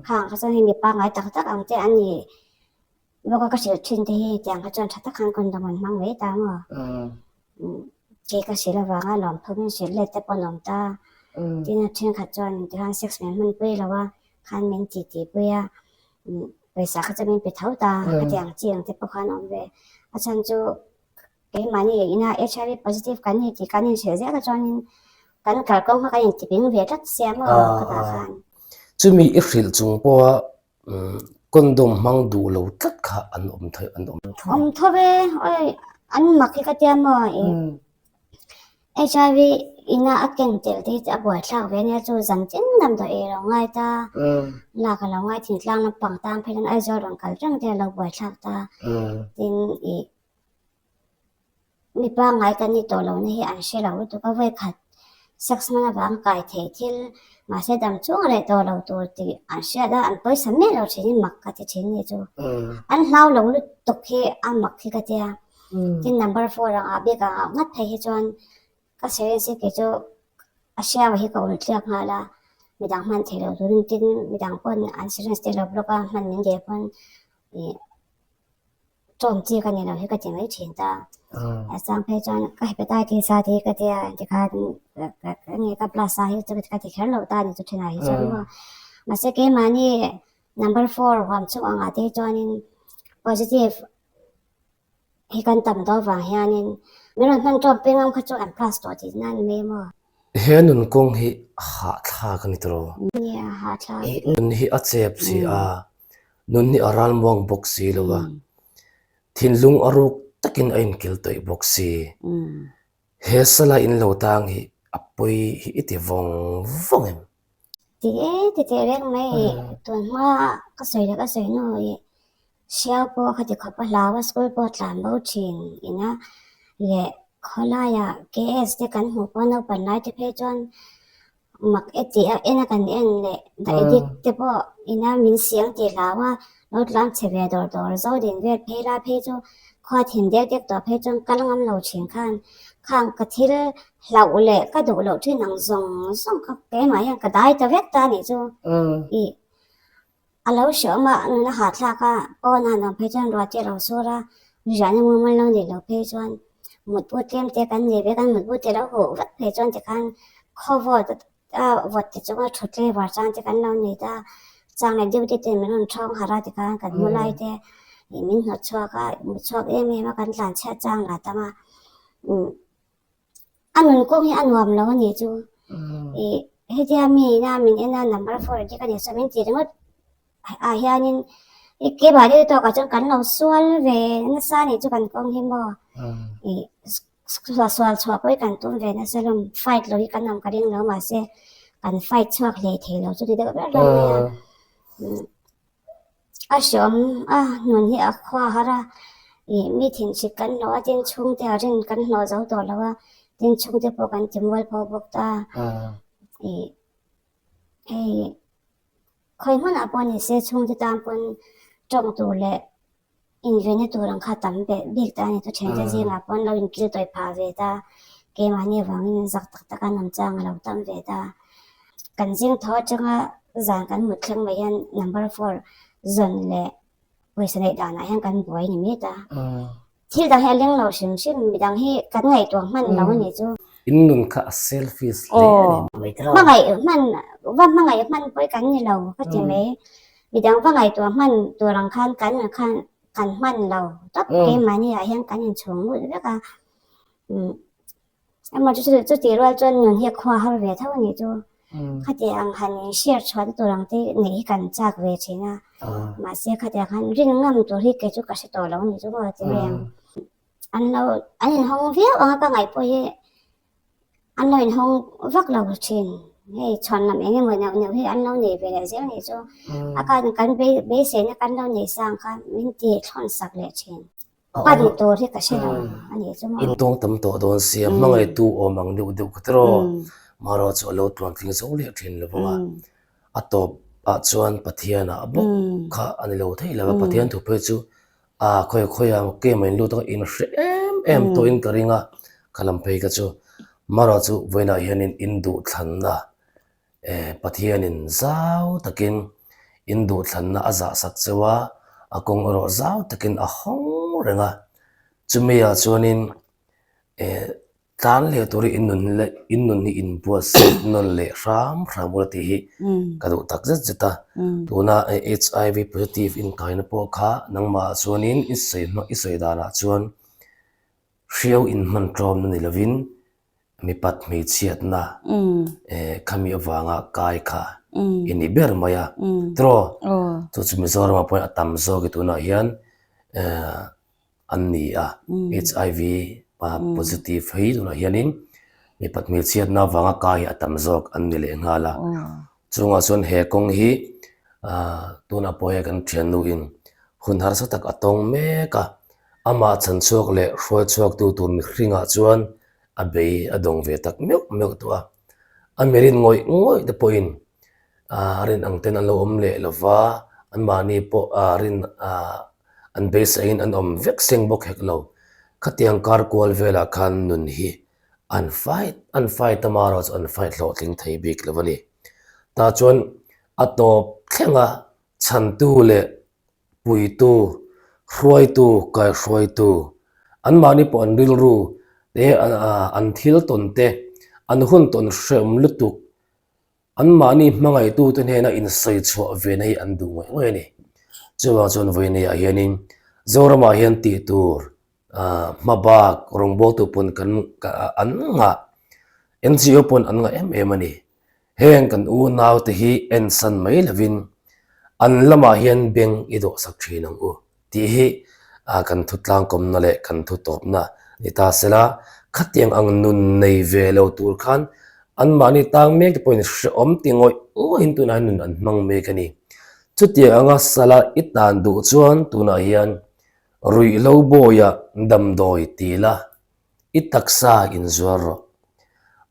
Khang kha chuan hei mi pangngai tak tak ang te an ni. Bawka ka hrilh thin te hi tiang kha chuan tha tak khan condom an hmang mai ta maw? Kei ka hrilh avanga lawmthu min hrilh let te pawh an awm ta. Tin a thenkhat chuan tikhan sex min hmanpui lo a, khan min ti tih pui a, pawisa kha chu min pe tho ta, khatiang chi ang te pawh khan awm ve. A chhan chu keimahni ina HIV positive kan ni tih kan inhrilh zel a chuanin kan kalkawng kha kan intiping ve tlat sia maw khatah khan. Chumi i hrilh chung pawha Condom hmang duh lo tlat kha an awm tho an awm tho. Awm tho ve, oi an mak hi ka tia maw i HIV ina a ken tel te hi chu a buaithlak ve ania chu zan tin damdawi ei lo ngai ta, lak a lo ngai thingtlang lampang tan phei chuan Aizawl rawn kal reng te a lo buaithlak ta, tin i Mi pangngai kan ni tawh lohna hi an hre lo lutuk a, vawikhat sex hman avang kai thei thil mahse dam chung reh tawh lo tur tih an hriat a, an pawisa miah lo thin hi mak ka ti thin ni chu. An hlau lo lutuk hi a mak hi ka tia. Tin number four ang ah bik ang ah ngat phei hi chuan ka syringe hi kei chu a hriau hi ka ul tliak nghal a, midang hman thei lo turin tin midang pawn an syringe te lo block a hman min dil pawn ih Tawng chi ka ni lo hi ka ti mai thin ta. A chang phei chuan ka hepatitis a tih ka tia tikhan ka nge ka plus a hi chu ka ti kher lo ta ni chu thinah hi chuan maw. Mahse keimahni number four huam chhung angah te hi chuanin positive hi kan tam deuh vang hianin min rawn hman tawp peng ang kha chu an plus tawh tih na ni mai maw. He nun kawng hi a hahthlak a ni tawh. Nia a hahthlak. Nun hi a chep si a. Nun hi a ralmuang bawk si lo a, thinlung a ruk takin a inkil tawih bawk si. He sala in lo tang hi a pawi hi i ti vawng vawng em? Ti e, ti teh reng mai i tun hma ka sawi leh ka sawi hnu i hriau pawh khati khawp a hlau a, school pawh tlan bo thin ina leh khawlaiah KS te kan hmuh pawh naupan lai te phei chuan Mak e tih a en a kan en leh the edit te pawh ina min siang tih hlau a, lo tlang chhe ve dawr dawr zo din vel phei la phei chu Khua thin dek dek tawh phei chuan kal ngam lo thin khan khang ka thil hlauh leh ka duh loh thin ang zawng zawng kha keimah hian ka dai ta vek ta a nih chu. Ih a lo hreawm a, nuna hahthlak a, pawn a han awm phei chuan ruah te a lo sur a, riahna mumal lo neih loh phei chuan mutbu tlem te kan nei ve a, kan mutbu te lo huh vek phei chuan tikhan khawvawt a vawt te chunga thut tlei var chang te kan lo nei ta, chang leh duty ten min rawn thawng harh a tikhan kan hmu lai te ih min hnawt chhuak a, mut chhuak em em a kan tlan chhiat chang lah tam a, umm a nun kawng hi a nuam lo a nih chu, ih hetia mi ina min en a number four te ka nih saw min ti ringawt ah hianin i keimahni tawkah chuan kan lo sual ve nasa a nih chu kan kawng hi maw ih. Sual chhuah pawh hi kan tum ve nasa hlawm, fight lo hi kan awm ka ring lo mahse kan fight chhuak hlei thei lo chu ni deuh ber hlawm mai a. A hreawm a nun hi a khua har a, ih mi thinhrik kan hlawh a tin chhungte a rin kan hlawh zo tawh lo a, tin chhungte pawh kan ti mual pho bawk ta ih hei khawi hmunah pawh ni se chhungte tan pawn tawng tur leh Invenna tur ang kha tam beh bik ta a ni. Chu thiante zingah pawh an lo inkil tawih phah ve ta. Keimahni avangin zak tak taka an awm chang a lo tam ve ta. Kan zing tho atanga zan kan mut thleng mai hian number four zawn leh pawisa neih danah hian kan buai ni mai ta. Thil dang hi a leng lo hrim hrim, midang hi kan ngaihtuah hman lo a nih chu. In nun kha a selfish hle a ni mai ta lo. Hmangaih hman, va hmangaih hman pawh hi kan ni lo ka ti mai. Midang va ngaihtuah hman tur ang khan kan khan kan hman lo tawp keimahni ah hian kan inchhung lut vek a emaw chu chuti rual chuan nun hi a khua har ve tho a nih chu khati ang han in share chhuah na tur ang te neih hi kan chak ve thin a mahse khati ang khan rin ngam tur hi kei chu ka hre tawh lo a nih chu maw ti mai ang an lo an inhawng viau ang a ka ngaih pawh hi. An lo inhawng vak lo thin. Hei chhuan lam eng emaw neuh neuh hi an lo nei ve leh zel nih chu a kan kan beiseina kan lo nei sang kha min ti thlawn sak leh thin. Pan tur hi ka hre lo a nih chu maw. Intawng tam tawh dawn sia, hmangaihtu awm ang deuh deuh ka ti rawh. Marawh chu a lo tluan tling zo leh thin lo vang a. A tawp ah chuan Pathian ah bawk kha a ni lo thei lo a, Pathian thu phei chu A khawi khawi ang kem a in lut a in hre em em tawhin ka ring a, ka lam phei ka chu Mara chu vawiinah hianin in duhthlanna eh Pathianin zau takin in duhthlanna a zah sak cheu a, a kawng erawh zau takin a hawng reng a, chumi ah chuanin eh Tlan leh tur hi in nun leh in nun hi in buatsaih nawn leh hram hram ula tih hi ka duh tak zet zet a. Tuna HIV positive inkaina pawh kha nangmah ah chuanin i sawi hma i sawi danah chuan hriau inhman tlawmna ni lovin mipat hmeichhiatna eh khami avanga kai kha i ni ber mai a. Tiraw? Chu chu Mizoramah pawhin a tam zawk i tunah hian eh an ni a, HIV positive hi tunah hianin mipat hmeichhiatna avanga kai hi a tam zawk an ni leh nghal a, chungah chuan he kawng hi tunah pawh hei kan thiannuin hun harsa tak a tawng mek a, amah chhanchhuak leh hruaichhuaktu tur mihringah chuan a bei a dawng ve tak meuh meuh tawh a, a mirin ngawih ngawih te pawhin a rin ang ten an lo awm leh lo va, anmahni pawh a rin an beiseiin an awm vek seng bawk hek lo. Khatiang kar kual velah khan nun hi an fight an fight a marawh chu an fight hlawhtling thei bik lo a ni. Tah chuan a tawp thlenga chhantu leh puitu, hruaitu, kaihruaitu, anmahni pawh an rilru te an thil tawn te, an hun tawn hrehawm lutuk Anmahni hmangaihtute hnena insawi chhuah vena hi an duh ngawih ngawih a ni. Chuvang chuan vawiineiah hianin Zoramah hian tih tur hmabak rawngbawltu pawn kan an ngah, NGO pawn an ngah em em a ni. Heng kan unaute hi ensan mai lovin an lamah hian beng i dawhsak thin ang u. Tih hi kan thu tlangkawmna leh kan thu tawpna ni ta sela, khatiang ang nun nei ve lo tur khan anmahni tang mek te pawhin hrehawm ti ngawih ngawihin tunah hian nun an hmang mek a ni. Chutiang anga sala i tan duh chuan tunah hian ruihhlo bawiah damdawi ti la, i taksa inzuar rawh.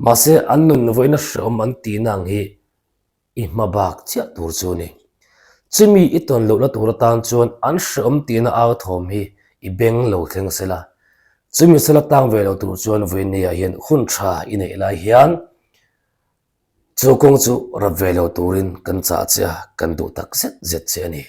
Mahse an nun vawiina hrehawm an tihna ang hi i hma bak chiah tur chu a ni. Chumi i tawn lohna tur atan chuan an hrehawm tihna au thawm hi I beng lo thleng sela. Chumi sela tang ve lo tur chuan vawiinniah hian hun tha i neih lai hian chu kawng chu rap ve lo turin kan chah che a, kan duh tak zet zet che a ni.